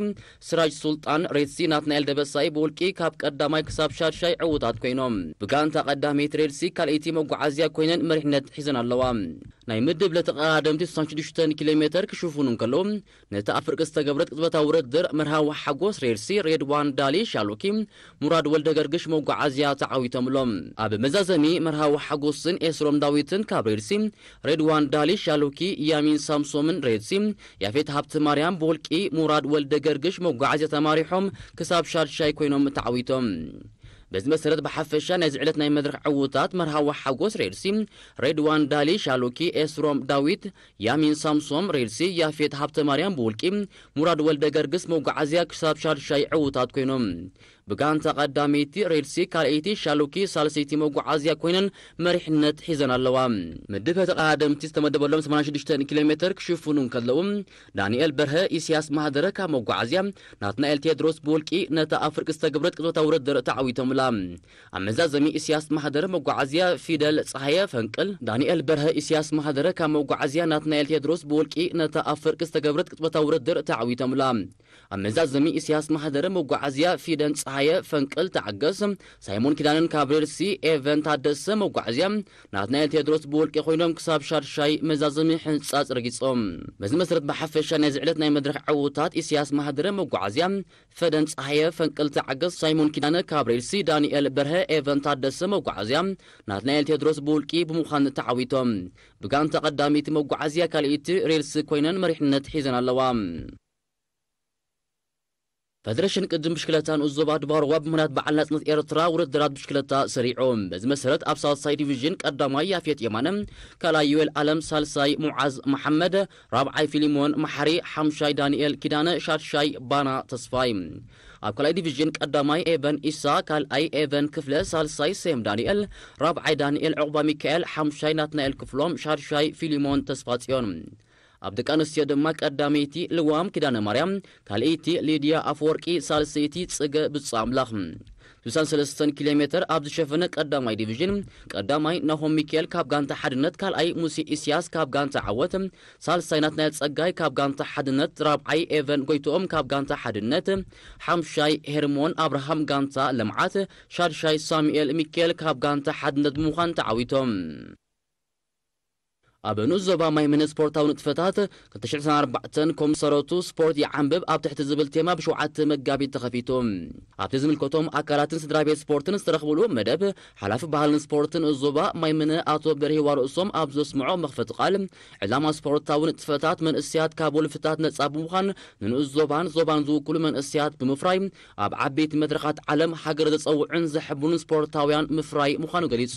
ስራጅ ሱልጣን ሬድሲ፣ ናትናኤል ደበሳይ ብውልቂ ካብ ቀዳማይ ክሳብ ሻድሻይ ዕዉታት ኮይኖም። ብጋንታ ቀዳመይቲ ሬድሲ ካልኣይቲ መጓዓዝያ ኮይነን መሪሕነት ሒዘን ኣለዋ። ናይ ምድብ ለተቐዳደምቲ ስሳን ሽዱሽተን ኪሎ ሜትር ክሽፍኑ እንከለዉ፣ ነቲ ኣብ ፍርቂ ዝተገብረት ቅጽበታዊ ውድድር መርሃዊ ሓጎስ ሬድሲ ሬድዋን ዳሊ ሻሉኪ፣ ሙራድ ወልደ ገርግሽ መጓዓዝያ ተዓዊቶምሎም። ኣብ መዛዘሚ መርሃዊ ሓጎስን ኤስሮም ዳዊትን ካብ ሬድሲ ሬድዋን ዳሊ ሻሉኪ፣ ያሚን ሳምሶምን ሬድሲ ያፌት ሃብተ ማርያም ብውልቂ፣ ሙራድ ወልደ ገርግሽ መጓዓዝያ ተማሪሖም ክሳብ ሻድሻይ ኮይኖም ተዓዊቶም። በዚ መሰረት ብሓፈሻ ናይዚ ዕለት ናይ መድረኽ ዕዉታት መርሃዊ ሓጎስ ሬድሲ ሬድዋን ዳሊ ሻሉኪ፣ ኤስሮም ዳዊት፣ ያሚን ሳምሶም ሬድሲ፣ ያፌት ሃብተ ማርያም ብውልቂ፣ ሙራድ ወልደ ገርግስ መጓዓዝያ ክሳብ ሻድሻይ ዕዉታት ኮይኖም። ብጋንታ ቀዳመይቲ ሬድሲ፣ ካልኣይቲ ሻሉኪ፣ ሳልሰይቲ መጓዓዝያ ኮይነን መሪሕነት ሒዘን ኣለዋ። ምድብ ተቐዳደምቲ ዝተመደበሎም ሰማንያን ሽዱሽተን ኪሎ ሜትር ክሽፍኑ እንከለዉ፣ ዳንኤል በርሀ፣ ኢሳያስ ማህደረ ካብ መጓዓዝያ፣ ናትናኤል ቴድሮስ ብውልቂ ነታ ኣብ ፍርቂ ዝተገብረት ቅጽበታዊ ውድድር ተዓዊቶምላ። ኣብ መዛዘሚ ኢሳያስ ማህደረ መጓዓዝያ፣ ፊደል ጸሃየ ፈንቅል፣ ዳንኤል በርሀ፣ ኢሳያስ ማህደረ ካብ መጓዓዝያ፣ ናትናኤል ቴድሮስ ብውልቂ ነታ ኣብ ፍርቂ ዝተገብረት ቅጽበታዊ ውድድር ተዓዊቶምላ። ኣብ መዛዘሚ ኢሳያስ ማህደረ መጓዓዝያ፣ ፊደን ጸሃየ ፈንቅል፣ ተዓገስ ሳይሞን ኪዳነን ካብ ሬድሲ፣ ኤቨን ታደሰ መጓዓዝያ፣ ናትናኤል ቴድሮስ ብውልቂ ኮይኖም ክሳብ ሻድሻይ መዛዘሚ ሕንጻጽ ረጊጾም። በዚ መሰረት ብሓፈሻ ናይዚ ዕለት ናይ መድረኽ ዕዉታት ኢሳያስ ማህደረ መጓዓዝያ፣ ፈደን ጸሃየ ፈንቅል፣ ተዓገስ ሳይሞን ኪዳነ ካብ ሬድሲ፣ ዳንኤል በርሀ፣ ኤቨን ታደሰ መጓዓዝያ፣ ናትናኤል ቴድሮስ ብውልቂ ብምዃን ተዓዊቶም። ብጋንታ ቀዳመይቲ መጓዓዝያ ካልኣይቲ ሬድሲ ኮይነን መሪሕነት ሒዘን ኣለዋ። ፈደረሽን ቅድም ብሽክለታ ንኡስ ዞባ ድባርዋ ብምኽንያት በዓል ናጽነት ኤርትራ ውድድራት ብሽክለታ ሰሪዑ። በዚ መሰረት ኣብ ሳልሳይ ዲቪዥን ቀዳማይ ያፌት የማነ፣ ካልኣይ ዮኤል ኣለም፣ ሳልሳይ ሙዓዝ መሓመድ፣ ራብዓይ ፊሊሞን መሓሪ፣ ሓምሻይ ዳንኤል ኪዳነ፣ ሻድሻይ ባና ተስፋይ። ኣብ ካልኣይ ዲቪዥን ቀዳማይ ኤቨን ኢሳ፣ ካልኣይ ኤቨን ክፍለ፣ ሳልሳይ ሴም ዳንኤል፣ ራብዓይ ዳንኤል ዕቑባ ሚካኤል፣ ሓምሻይ ናትናኤል ክፍሎም፣ ሻድሻይ ፊሊሞን ተስፋጽዮን። ኣብ ደቂ ኣንስትዮ ድማ ቀዳመይቲ ልዋም ኪዳነ ማርያም፣ ካልኣይቲ ሊድያ ኣፈወርቂ፣ ሳልሰይቲ ጽገ ብጻ ኣምላኽ። ስሳን ሰለስተን ኪሎ ሜትር ኣብ ዝሸፈነ ቀዳማይ ዲቪዥን፣ ቀዳማይ ናሆም ሚካኤል ካብ ጋንታ ሓድነት፣ ካልኣይ ሙሴ ኢስያስ ካብ ጋንታ ዓወት፣ ሳልሳይ ናትናኤል ጸጋይ ካብ ጋንታ ሓድነት፣ ራብዓይ ኤቨን ጎይትኦም ካብ ጋንታ ሓድነት፣ ሓምሻይ ሄርሞን ኣብርሃም ጋንታ ልምዓት፣ ሻድሻይ ሳሙኤል ሚካኤል ካብ ጋንታ ሓድነት ብምዃን ተዓዊቶም። ኣብ ንኡስ ዞባ ማይምነ ስፖርታዊ ንጥፈታት ክልተ ሽሕ ዕስራን ኣርባዕተን ኮሚሽን ሰረቱ ስፖርት ይዓንብብ ኣብ ትሕቲ ዝብል ቴማ ብሸውዓተ መጋቢት ተኸፊቱ። ኣብቲ ዝምልከቶም ኣካላትን ስድራ ቤት ስፖርትን ዝተረኽብሉ መደብ፣ ሓላፊ ባህልን ስፖርትን ንኡስ ዞባ ማይምነ ኣቶ በርሂ ዋርእሶም ኣብ ዘስምዖ መኽፈቲ ቃል፣ ዕላማ ስፖርታዊ ንጥፈታት መንእሰያት ካብ ወልፍታት ነጻ ብምዃን ንንኡስ ዞባን ዞባን ዝውክሉ መንእሰያት ብምፍራይ ኣብ ዓበይቲ መድረኻት ዓለም ሃገር ዘጸውዑን ዘሐብኑን ስፖርታውያን ምፍራይ ምዃኑ ገሊጹ።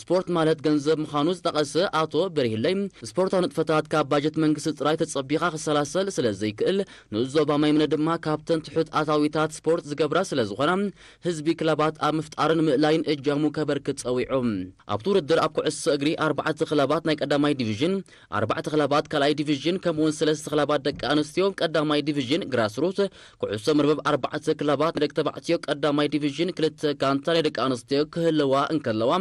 ስፖርት ማለት ገንዘብ ምዃኑ ዝጠቐሰ ኣቶ በርሂለይ፣ ስፖርታዊ ንጥፈታት ካብ ባጀት መንግስቲ ጥራይ ተጸቢኻ ክሰላሰል ስለ ዘይክእል፣ ንኡስ ዞባ ማይምነ ድማ ካብተን ትሑት ኣታዊታት ስፖርት ዝገብራ ስለ ዝኾና፣ ህዝቢ ክለባት ኣብ ምፍጣርን ምእላይን እጃሙ ከበርክት ጸዊዑ። ኣብቲ ውድድር ኣብ ኩዕሶ እግሪ ኣርባዕተ ክለባት ናይ ቀዳማይ ዲቪዥን፣ ኣርባዕተ ክለባት ካልኣይ ዲቪዥን፣ ከምኡውን ሰለስተ ክለባት ደቂ ኣንስትዮ ቀዳማይ ዲቪዥን ግራስሩት፣ ኩዕሶ መርበብ ኣርባዕተ ክለባት ናይ ደቂ ተባዕትዮ ቀዳማይ ዲቪዥን፣ ክልተ ጋንታ ናይ ደቂ ኣንስትዮ ክህልዋ እንከለዋ፣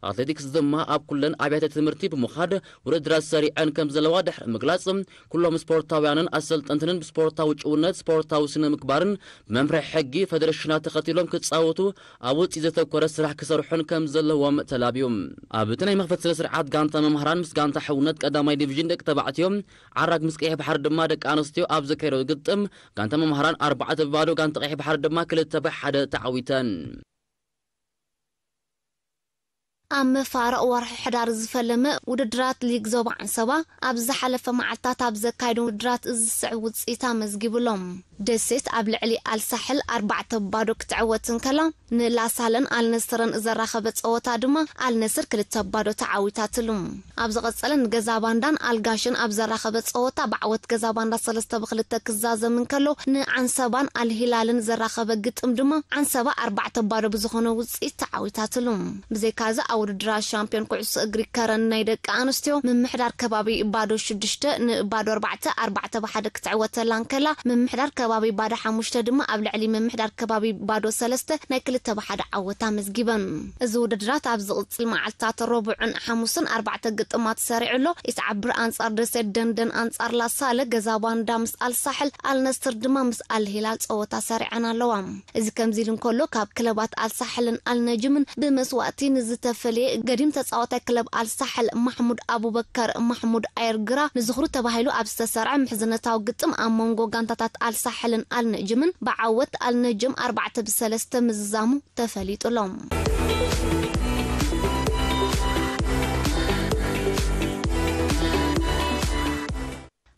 ኣትሌቲክስ ድማ ኣብ ኩለን ኣብያተ ትምህርቲ ብምዃድ ውድድራት ሰሪዐን ከም ዘለዋ ድሕሪ ምግላጽ፣ ኩሎም ስፖርታውያንን ኣሰልጠንትንን ብስፖርታዊ ጭውነት፣ ስፖርታዊ ስነ ምግባርን ብመምርሒ ሕጊ ፈደረሽናት ተኸቲሎም ክጻወቱ ኣብ ውጽኢት ዘተኮረ ስራሕ ክሰርሑን ከም ዘለዎም ተላብዩ። ኣብ እቲ ናይ መኽፈቲ ስነ ስርዓት ጋንታ መምህራን ምስ ጋንታ ሕውነት ቀዳማይ ዲቪዥን ደቂ ተባዕትዮ፣ ዓራግ ምስ ቀይሕ ባሕሪ ድማ ደቂ ኣንስትዮ ኣብ ዘካየዶ ግጥም፣ ጋንታ መምህራን ኣርባዕተ ብባዶ፣ ጋንታ ቀይሕ ባሕሪ ድማ ክልተ ብሓደ ተዓዊተን። ኣብ መፋርቕ ወርሒ ሕዳር ዝፈለመ ውድድራት ሊግ ዞባ ዓንሰባ፣ ኣብ ዝሓለፈ መዓልታት ኣብ ዘካየዶ ውድድራት እዚ ዝስዕብ ውጽኢት ኣመዝጊቡሎም። ደሴት ኣብ ልዕሊ ኣልሳሕል ኣርባዕተ ብባዶ ክትዕወት እንከላ፣ ንላሳለን ኣልነስርን ዘራኸበ ጸወታ ድማ ኣልነስር ክልተ ብባዶ ተዓዊታትሉ። ኣብ ዝቐጸለ ንገዛ ባንዳን ኣልጋሽን ኣብ ዘራኸበ ጸወታ ብዓወት ገዛ ባንዳ ሰለስተ ብክልተ ክዛዘም እንከሎ፣ ንዓንሰባን ኣልሂላልን ዘራኸበ ግጥም ድማ ዓንሰባ ኣርባዕተ ባዶ ብዝኾነ ውጽኢት ተዓዊታትሉ። ብዘይካዚ ኣብ ውድድራት ሻምፒዮን ኩዕሶ እግሪ ከረን ናይ ደቂ ኣንስትዮ ምምሕዳር ከባቢ ባዶ ሽዱሽተ ንባዶ ኣርባዕተ፣ ኣርባዕተ ብሓደ ክትዕወተላ እንከላ፣ ምምሕዳር ከባቢ ባዶ ሓሙሽተ ድማ ኣብ ልዕሊ ምምሕዳር ከባቢ ባዶ ሰለስተ ናይ ክልተ ብሓደ ዓወት ኣመዝጊበን። እዚ ውድድራት ኣብ ዝቕጽል መዓልታት ረቡዕን ሓሙስን ኣርባዕተ ግጥማት ሰሪዑ ኣሎ። ኢስዓብ ብር ኣንጻር ደሴት፣ ደንደን ኣንጻር ላሳለ፣ ገዛ ባንዳ ምስ ኣልሳሕል፣ ኣልነስር ድማ ምስ ኣልሂላል ጸወታ ሰሪዐን ኣለዋ። እዚ ከምዚ ኢሉ እንከሎ፣ ካብ ክለባት ኣልሳሕልን ኣልነጅምን ብመስዋእቲ ንዝተፈለየ ገዲም ተጻዋታይ ክለብ ኣልሳሕል ማሕሙድ ኣቡበከር ማሕሙድ ኣየርግራ ንዝኽሩ ተባሂሉ ኣብ ዝተሰርዐ ምሕዝነታዊ ግጥም ኣብ መንጎ ጋንታታት ኣልሳሕልን ኣልነጅምን ብዓወት ኣልነጅም ኣርባዕተ ብሰለስተ ምዝዛሙ ተፈሊጡ ኣሎ።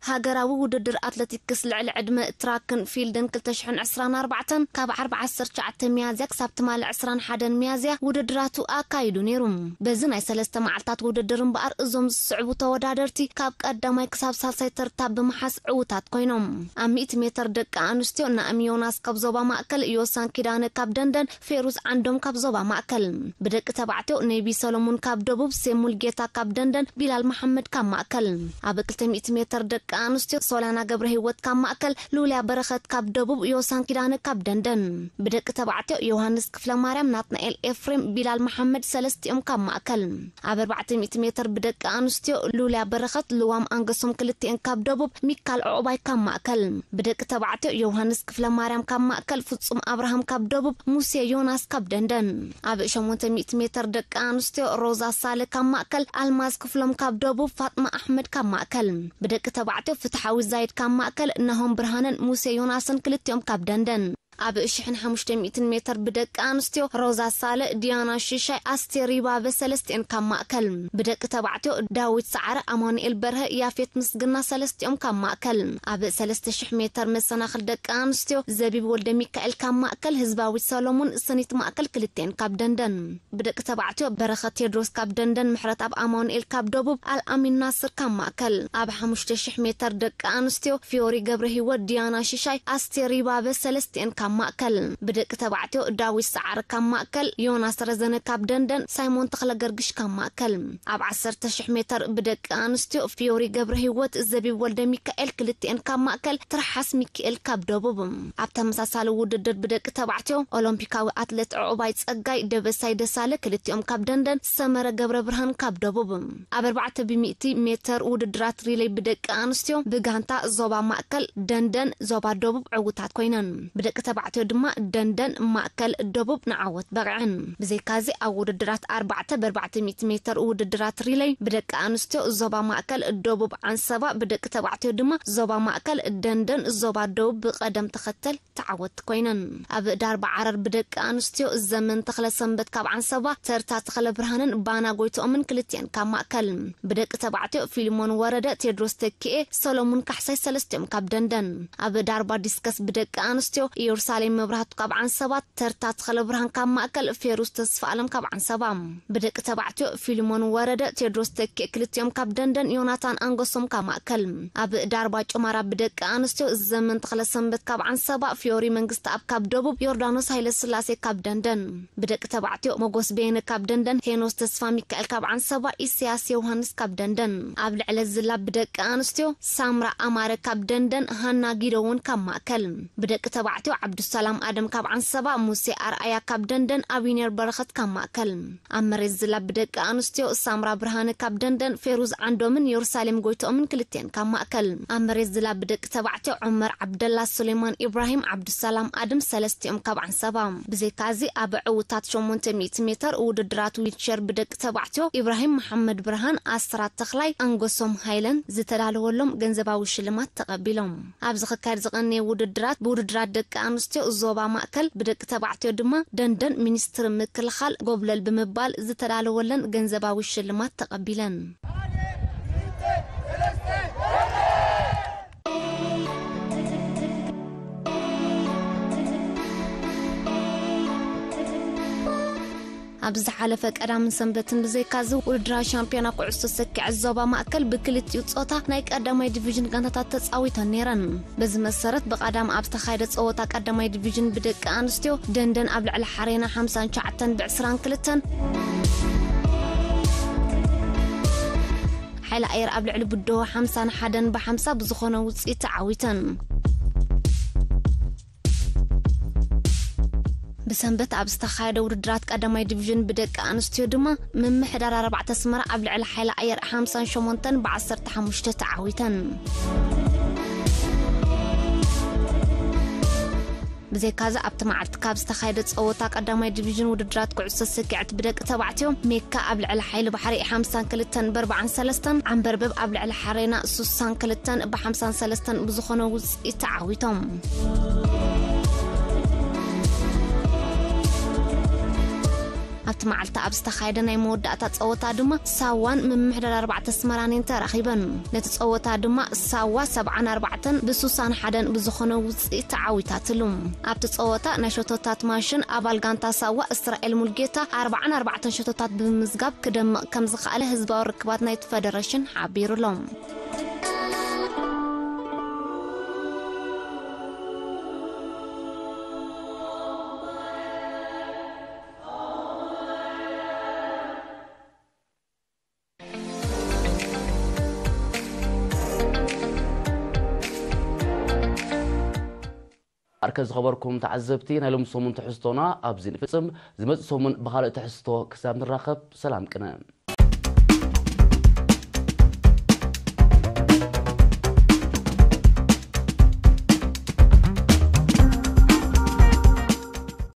ሃገራዊ ውድድር ኣትሌቲክስ ልዕሊ ዕድመ ትራክን ፊልድን ክልተ ሽሕን ዕስራን ኣርባዕተን ካብ ዓርቢ ዓሰርተ ትሽዓተ ሚያዝያ ክሳብ ትማሊ ዕስራን ሓደን ሚያዝያ ውድድራቱ ኣካይዱ ነይሩ። በዚ ናይ ሰለስተ መዓልታት ውድድር እምበኣር እዞም ዝስዕቡ ተወዳደርቲ ካብ ቀዳማይ ክሳብ ሳልሳይ ተርታ ብምሓዝ ዕዉታት ኮይኖም። ኣብ ሚእቲ ሜትር ደቂ ኣንስትዮ ናእሚ ዮናስ ካብ ዞባ ማእከል፣ ዮሳን ኪዳነ ካብ ደንደን፣ ፌሩዝ ዓንዶም ካብ ዞባ ማእከል። ብደቂ ተባዕትዮ ነቢ ሰሎሞን ካብ ደቡብ፣ ሴም ሙልጌታ ካብ ደንደን፣ ቢላል መሓመድ ካብ ማእከል። ኣብ ክልተ ሚእቲ ሜትር ደቂ ኣንስትዮ ሶላና ገብረ ህይወት ካብ ማእከል፣ ሉልያ በረኸት ካብ ደቡብ፣ ዮሳን ኪዳነ ካብ ደንደን። ብደቂ ተባዕትዮ ዮሃንስ ክፍለ ማርያም፣ ናትናኤል ኤፍሬም፣ ቢላል መሓመድ ሰለስቲኦም ካብ ማእከል። ኣብ ኣርባዕተ ሚእቲ ሜትር ብደቂ ኣንስትዮ ሉልያ በረኸት፣ ልዋም ኣንገሶም ክልቲኤን ካብ ደቡብ፣ ሚካል ዑቕባይ ካብ ማእከል። ብደቂ ተባዕትዮ ዮሃንስ ክፍለ ማርያም ካብ ማእከል፣ ፍጹም ኣብርሃም ካብ ደቡብ፣ ሙሴ ዮናስ ካብ ደንደን። ኣብ ሸሞንተ ሚእቲ ሜትር ደቂ ኣንስትዮ ሮዛ ሳለ ካብ ማእከል፣ ኣልማዝ ክፍሎም ካብ ደቡብ፣ ፋጥማ ኣሕመድ ካብ ማእከል። ብደቂ ተባዕትዮ ፍትሓዊ ዛይድ ካብ ማእከል፣ ናሆም ብርሃነን ሙሴ ዮናስን ክልቲኦም ካብ ደንደን። ኣብ ሽሕን ሓሙሽተ ሚእትን ሜትር ብደቂ ኣንስትዮ ሮዛ ሳለ፣ ዲያና ሽሻይ፣ ኣስቴር ይባበ ሰለስቲኤን ካብ ማእከል። ብደቂ ተባዕትዮ ዳዊት ሰዓረ፣ ኣማኑኤል በርሀ፣ ያፌት ምስግና ሰለስቲኦም ካብ ማእከል። ኣብ ሰለስተ ሽሕ ሜትር መሰናኽል ደቂ ኣንስትዮ ዘቢብ ወልደ ሚካኤል ካብ ማእከል፣ ህዝባዊት ሰሎሞን፣ ስኒት ማእከል ክልቲኤን ካብ ደንደን። ብደቂ ተባዕትዮ በረኸት ቴድሮስ ካብ ደንደን፣ ምሕረትኣብ ኣማኑኤል ካብ ደቡብ፣ ኣልኣሚን ናስር ካብ ማእከል። ኣብ ሓሙሽተ ሽሕ ሜትር ደቂ ኣንስትዮ ፊዮሪ ገብረ ህይወት፣ ዲያና ሽሻይ፣ ኣስቴር ይባበ ሰለስቲኤን ካብ ማእከል። ብደቂ ተባዕትዮ ዳዊት ሰዓረ ካብ ማእከል፣ ዮናስ ረዘነ ካብ ደንደን፣ ሳይሞን ተኽለ ገርግሽ ካብ ማእከል። ኣብ ዓሰርተ ሽሕ ሜትር ብደቂ ኣንስትዮ ፊዮሪ ገብረ ህይወት፣ ዘቢብ ወልደ ሚካኤል ክልቲኤን ካብ ማእከል፣ ትርሓስ ሚካኤል ካብ ደቡብ። ኣብ ተመሳሳሊ ውድድር ብደቂ ተባዕትዮ ኦሎምፒካዊ ኣትሌት ዕቑባይ ጸጋይ፣ ደበሳይ ደሳለ ክልቲኦም ካብ ደንደን፣ ሰመረ ገብረ ብርሃን ካብ ደቡብ። ኣብ ኣርባዕተ ብሚእቲ ሜትር ውድድራት ሪሌይ ብደቂ ኣንስትዮ ብጋንታ ዞባ ማእከል፣ ደንደን፣ ዞባ ደቡብ ዕዉታት ኮይነን። ብደቂ ተባዕትዮ ድማ ደንደን፣ ማእከል፣ ደቡብ ንዓወት በቕዐን። ብዘይካዚ ኣብ ውድድራት ኣርባዕተ ብኣርባዕተ ሚእቲ ሜትር ውድድራት ሪለይ ብደቂ ኣንስትዮ ዞባ ማእከል፣ ደቡብ ዓንሰባ፣ ብደቂ ተባዕትዮ ድማ ዞባ ማእከል፣ ደንደን፣ ዞባ ደቡብ ብቐደም ተኸተል ተዓወትቲ ኮይነን። ኣብ ዳርባ ዓረር ብደቂ ኣንስትዮ ዘመን ተኽለ ሰንበት ካብ ዓንሰባ፣ ተርታ ተኽለ ብርሃንን ባና ጎይትኦምን ክልቲኤን ካብ ማእከል፣ ብደቂ ተባዕትዮ ፊልሞን ወረደ፣ ቴድሮስ ተኪኤ፣ ሰሎሙን ካሕሳይ ሰለስቲኦም ካብ ደንደን። ኣብ ዳርባ ዲስከስ ብደቂ ኣንስትዮ ኢየሩሳሌም መብራህቱ ካብ ዓንሰባ፣ ተርታ ተኽለ ብርሃን ካብ ማእከል፣ ፌሩስ ተስፋ ኣለም ካብ ዓንሰባ። ብደቂ ተባዕትዮ ፊልሞን ወረደ፣ ቴድሮስ ተኪኤ ክልቲኦም ካብ ደንደን፣ ዮናታን ኣንገሶም ካብ ማእከል። ኣብ ዳርባ ጩማራ ብደቂ ኣንስትዮ ዘመን ተኽለ ሰንበት ካብ ዓንሰባ፣ ፊዮሪ መንግስቲ ኣብ ካብ ደቡብ፣ ዮርዳኖስ ሃይለ ስላሴ ካብ ደንደን። ብደቂ ተባዕትዮ ሞጎስ በየነ ካብ ደንደን፣ ሄኖስ ተስፋ ሚካኤል ካብ ዓንሰባ፣ ኢሳያስ ዮሃንስ ካብ ደንደን። ኣብ ልዕለ ዝላ ብደቂ ኣንስትዮ ሳምራ ኣማረ ካብ ደንደን፣ ሃና ጊደውን ካብ ማእከል። ብደቂ ተባዕትዮ ዓብዱሰላም ኣደም ካብ ዓንሰባ፣ ሙሴ ኣርኣያ ካብ ደንደን፣ ኣቢኔር በረኸት ካብ ማእከል። ኣብ መሬት ዝላ ብደቂ ኣንስትዮ ሳምራ ብርሃነ ካብ ደንደን፣ ፌሩዝ ዓንዶምን የሩሳሌም ጎይትኦምን ክልቲኤን ካብ ማእከል። ኣብ መሬት ዝላ ብደቂ ተባዕትዮ ዑመር ዓብደላ፣ ሱሌማን ኢብራሂም፣ ዓብዱሰላም ኣድም ሰለስቲኦም ካብ ዓንሰባ። ብዘይካዚ ኣብ ዕውታት ሸሞንተ ሚእቲ ሜትር ውድድራት ዊልቸር ብደቂ ተባዕትዮ ኢብራሂም መሓመድ ብርሃን፣ ኣስራት ተኽላይ፣ ኣንገሶም ሃይለን ዝተዳለወሎም ገንዘባዊ ሽልማት ተቐቢሎም። ኣብዚ ክካየድ ዝቐነየ ውድድራት ብውድድራት ደቂ ኣንስትዮ ዞባ ማእከል፣ ብደቂ ተባዕትዮ ድማ ደንደን ሚኒስትሪ ምክልኻል ጎብለል ብምባል ዝተዳለወለን ገንዘባዊ ሽልማት ተቐቢለን። ኣብ ዝሓለፈ ቀዳምን ሰንበትን ብዘይካዚ ውድድራዊ ሻምፒዮና ኩዕሶ ሰኪዐት ዞባ ማእከል ብክልቲኡ ጾታ ናይ ቀዳማይ ዲቪዥን ጋንታታት ተጻዊተን ነይረን። በዚ መሰረት ብቐዳም ኣብ ዝተኻየደ ጸወታ ቀዳማይ ዲቪዥን ብደቂ ኣንስትዮ ደንደን ኣብ ልዕሊ ሓሬና ሓምሳን ትሽዓተን ብዕስራን ክልተን፣ ሓይሊ ኣየር ኣብ ልዕሊ ብድሆ ሓምሳን ሓደን ብሓምሳ ብዝኾነ ውጽኢት ተዓዊተን። ብሰንበት ኣብ ዝተኻየደ ውድድራት ቀዳማይ ዲቪዥን ብደቂ ኣንስትዮ ድማ ምምሕዳር ኣርባዕተ ኣስመራ ኣብ ልዕሊ ሓይሊ ኣየር ሓምሳን ሸሞንተን ብዓሰርተ ሓሙሽተ ተዓዊተን። ብዘይካዚ ኣብቲ መዓልቲ ካብ ዝተኻየደ ጸወታ ቀዳማይ ዲቪዥን ውድድራት ኩዕሶ ሰኪዐት ብደቂ ተባዕትዮ ሜካ ኣብ ልዕሊ ሓይሊ ባሕሪ ሓምሳን ክልተን ብኣርባዓን ሰለስተን፣ ዓንበርበብ ኣብ ልዕሊ ሓሬና ሱሳን ክልተን ብሓምሳን ሰለስተን ብዝኾነ ውጽኢት ተዓዊቶም። ኣብቲ መዓልቲ ኣብ ዝተኻየደ ናይ መወዳእታ ጸወታ ድማ ሳዋን ምምሕዳር ኣርባዕተ ኣስመራን እየን ተራኺበን። ነቲ ጸወታ ድማ ሳዋ ሰብዓን ኣርባዕተን ብሱሳን ሓደን ብዝኾነ ውጽኢት ተዓዊታትሉ። ኣብቲ ጸወታ ናይ ሸቶታት ማሽን ኣባል ጋንታ ሳዋ እስራኤል ሙልጌታ ኣርባዓን ኣርባዕተን ሸቶታት ብምምዝጋብ ክደምቕ ከም ዝኸኣለ ህዝባዊ ርክባት ናይቲ ፈደረሽን ሓቢሩሎም። ኣርከ ዝኸበርኩም ተዓዘብቲ፣ ናይ ሎሚ ሰሙን ትሕዝቶና ኣብዚ ንፍጽም። ዝመጽእ ሰሙን ብኻልእ ትሕዝቶ ክሳብ ንራኸብ፣ ሰላም ቅነ።